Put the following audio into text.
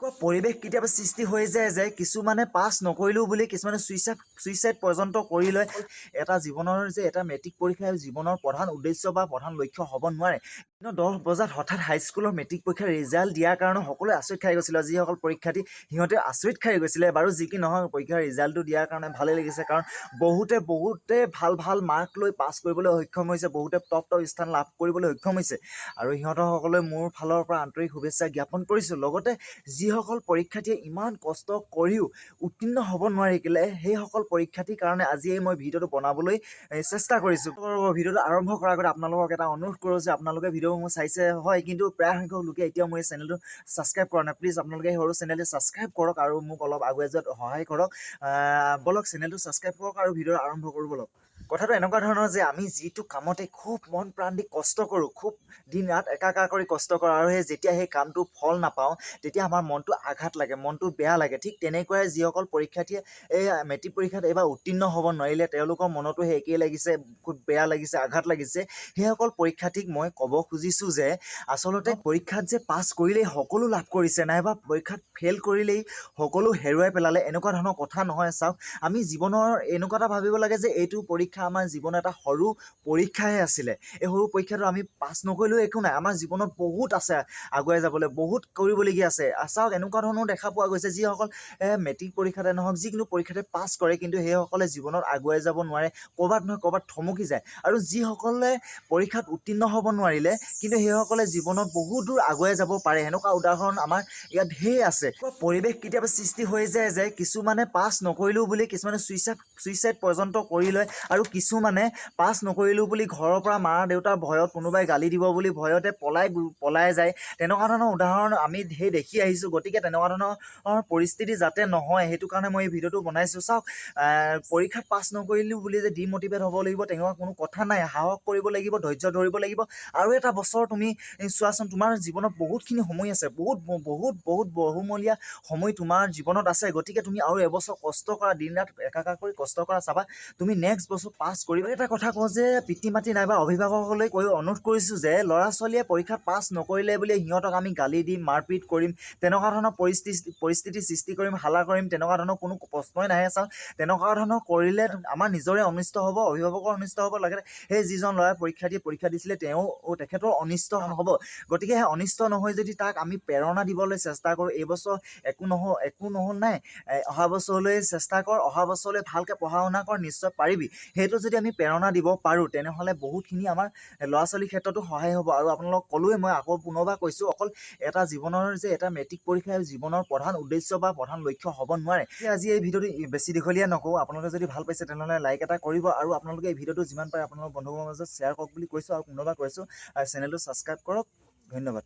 পৰিৱেশ কেতিয়াবা সৃষ্টি হৈ যায় যে কিছুমানে পাছ নকৰিলেও বুলি কিছুমানে চুইচাইড চুইচাইড পৰ্যন্ত কৰি লয়। এটা জীৱনৰ যে এটা মেট্ৰিক পৰীক্ষা জীৱনৰ প্ৰধান উদ্দেশ্য বা প্ৰধান লক্ষ্য হ'ব নোৱাৰে। 10 বজাত হঠাৎ হাইস্কুলৰ মেট্ৰিক পৰীক্ষাৰ ৰিজাল্ট দিয়াৰ কাৰণে সকলোৱে আচৰিত খাই গৈছিলে। যিসকল পৰীক্ষাৰ্থী, সিহঁতে আচৰিত খাই গৈছিলে। বাৰু যি কি নহওক, পৰীক্ষাৰ ৰিজাল্টটো দিয়াৰ কাৰণে ভালেই লাগিছে, কাৰণ বহুতে বহুতে ভাল ভাল মাৰ্ক লৈ পাছ কৰিবলৈ সক্ষম হৈছে, বহুতে টপ টপ স্থান লাভ কৰিবলৈ সক্ষম হৈছে আৰু সিহঁতৰ সকলোৱে মোৰ ফালৰ পৰা আন্তৰিক শুভেচ্ছা জ্ঞাপন কৰিছোঁ। লগতে যিসকল পৰীক্ষাৰ্থীয়ে ইমান কষ্ট কৰিও উত্তীৰ্ণ হ'ব নোৱাৰিলে, সেইসকল পৰীক্ষাৰ্থীৰ কাৰণে আজি এই মই ভিডিঅ'টো বনাবলৈ চেষ্টা কৰিছোঁ। ভিডিঅ'টো আৰম্ভ কৰাৰ আগতে আপোনালোকক এটা অনুৰোধ কৰোঁ যে আপোনালোকে ভিডিঅ'সমূহ চাইছে হয়, কিন্তু প্ৰায় সংখ্যক লোকে এতিয়াও মোৰ এই চেনেলটো ছাবস্ক্ৰাইব কৰা নাই। প্লিজ, আপোনালোকে সেই সৰু চেনেলটো ছাবস্ক্ৰাইব কৰক আৰু মোক অলপ আগুৱাই যোৱাত সহায় কৰক। ব'লক, চেনেলটো ছাবস্ক্ৰাইব কৰক আৰু ভিডিঅ' আৰম্ভ কৰোঁ ব'লক। কথাটো এনেকুৱা ধৰণৰ যে আমি যিটো কামতে খুব মন প্ৰাণ দি কষ্ট কৰোঁ, খুব দিন ৰাত একাকাৰ কৰি কষ্ট কৰোঁ আৰু সেই যেতিয়া সেই কামটো ফল নাপাওঁ, তেতিয়া আমাৰ মনটো আঘাত লাগে, মনটো বেয়া লাগে। ঠিক তেনেকুৱাই যিসকল পৰীক্ষাৰ্থীয়ে এই মেট্ৰিক পৰীক্ষাত এইবাৰ উত্তীৰ্ণ হ'ব নোৱাৰিলে, তেওঁলোকৰ মনতো সেই একেই লাগিছে, খুব বেয়া লাগিছে, আঘাত লাগিছে। সেইসকল পৰীক্ষাৰ্থীক মই ক'ব খুজিছোঁ যে আচলতে পৰীক্ষাত যে পাছ কৰিলেই সকলো লাভ কৰিছে নাইবা পৰীক্ষাত ফেইল কৰিলেই সকলো হেৰুৱাই পেলালে, এনেকুৱা ধৰণৰ কথা নহয়। চাওক, আমি জীৱনৰ এনেকুৱা এটা ভাবিব লাগে যে এইটো পৰীক্ষা আমাৰ জীৱনৰ এটা সৰু পৰীক্ষাহে আছিলে। এই সৰু পৰীক্ষাটো আমি পাছ নকৰিলেও একো নাই, আমাৰ জীৱনত বহুত আছে আগুৱাই যাবলৈ, বহুত কৰিবলগীয়া আছে। চাওক, এনেকুৱা ধৰণৰো দেখা পোৱা গৈছে, যিসকল মেট্ৰিক পৰীক্ষাতে নহওক, যিকোনো পৰীক্ষাতে পাছ কৰে, কিন্তু সেইসকলে জীৱনত আগুৱাই যাব নোৱাৰে, ক'ৰবাত নহয় ক'ৰবাত থমকি যায়। আৰু যিসকলে পৰীক্ষাত উত্তীৰ্ণ হ'ব নোৱাৰিলে, কিন্তু সেইসকলে জীৱনত বহুত দূৰ আগুৱাই যাব পাৰে। সেনেকুৱা উদাহৰণ আমাৰ ইয়াত ঢেৰ আছে। পৰিৱেশ কেতিয়াবা সৃষ্টি হৈ যায় যে কিছুমানে পাছ নকৰিলেও বুলি কিছুমানে চুইচাইড চুইচাইড পৰ্যন্ত কৰি লয় আৰু কিছুমানে পাছ নকৰিলোঁ বুলি ঘৰৰ পৰা মা দেউতাৰ ভয়ত, কোনোবাই গালি দিব বুলি ভয়তে পলাই যায়। তেনেকুৱা ধৰণৰ উদাহৰণ আমি ঢেৰ দেখি আহিছোঁ। গতিকে তেনেকুৱা ধৰণৰ পৰিস্থিতি যাতে নহয়, সেইটো কাৰণে মই এই ভিডিঅ'টো বনাইছোঁ। চাওক, পৰীক্ষাত পাছ নকৰিলোঁ বুলি যে ডিমটিভেট হ'ব লাগিব, তেনেকুৱা কোনো কথা নাই। সাহস কৰিব লাগিব, ধৈৰ্য ধৰিব লাগিব আৰু এটা বছৰ তুমি চোৱাচোন, তোমাৰ জীৱনত বহুতখিনি সময় আছে, বহুত বহুত বহুত বহুমূলীয়া সময় তোমাৰ জীৱনত আছে। গতিকে তুমি আৰু এবছৰ কষ্ট কৰা, দিন ৰাত একাকাৰ কৰি কষ্ট কৰা, চাবা তুমি নেক্সট বছৰ পাছ কৰিবা। এটা কথা কওঁ যে পিতৃ মাতৃ নাইবা অভিভাৱকসকলে কৈ অনুৰোধ কৰিছোঁ যে ল'ৰা ছোৱালীয়ে পৰীক্ষাত পাছ নকৰিলে বুলি সিহঁতক আমি গালি দিম, মাৰপিট কৰিম, তেনেকুৱা ধৰণৰ পৰিস্থিতি সৃষ্টি কৰিম, হাল্লা কৰিম, তেনেকুৱা ধৰণৰ কোনো প্ৰশ্নই নাহে। চাওক, তেনেকুৱা ধৰণৰ কৰিলে আমাৰ নিজৰে অনিষ্ট হ'ব, অভিভাৱকৰ অনিষ্ট হ'ব, লগতে সেই যিজন ল'ৰাই পৰীক্ষা দি পৰীক্ষা দিছিলে, তেওঁ তেখেতৰ অনিষ্ট হ'ব। গতিকে সেই অনিষ্ট নহয় যদি তাক আমি প্ৰেৰণা দিবলৈ চেষ্টা কৰোঁ, এইবছৰ একো নহ'ল নাই, অহা বছৰলৈ চেষ্টা কৰ, অহা বছৰলৈ ভালকৈ পঢ়া শুনা কৰ, নিশ্চয় পাৰিবি, সেইটো যদি আমি প্ৰেৰণা দিব পাৰোঁ, তেনেহ'লে বহুতখিনি আমাৰ ল'ৰা ছোৱালীৰ ক্ষেত্ৰতো সহায় হ'ব। আৰু আপোনালোকক ক'লোৱে মই, আকৌ পুনৰবাৰ কৈছোঁ, অকল এটা জীৱনৰ যে এটা মেট্ৰিক পৰীক্ষা জীৱনৰ প্ৰধান উদ্দেশ্য বা প্ৰধান লক্ষ্য হ'ব নোৱাৰে। আজি এই ভিডিঅ'টো বেছি দীঘলীয়া নকওঁ। আপোনালোকে যদি ভাল পাইছে, তেনেহ'লে লাইক এটা কৰিব আৰু আপোনালোকে এই ভিডিঅ'টো যিমান পাৰে আপোনালোকৰ বন্ধুবৰ্গৰ মাজত শ্বেয়াৰ কৰক বুলি কৈছোঁ আৰু পুনৰবাৰ কৈছোঁ আৰু চেনেলটো ছাবস্ক্ৰাইব কৰক। ধন্যবাদ।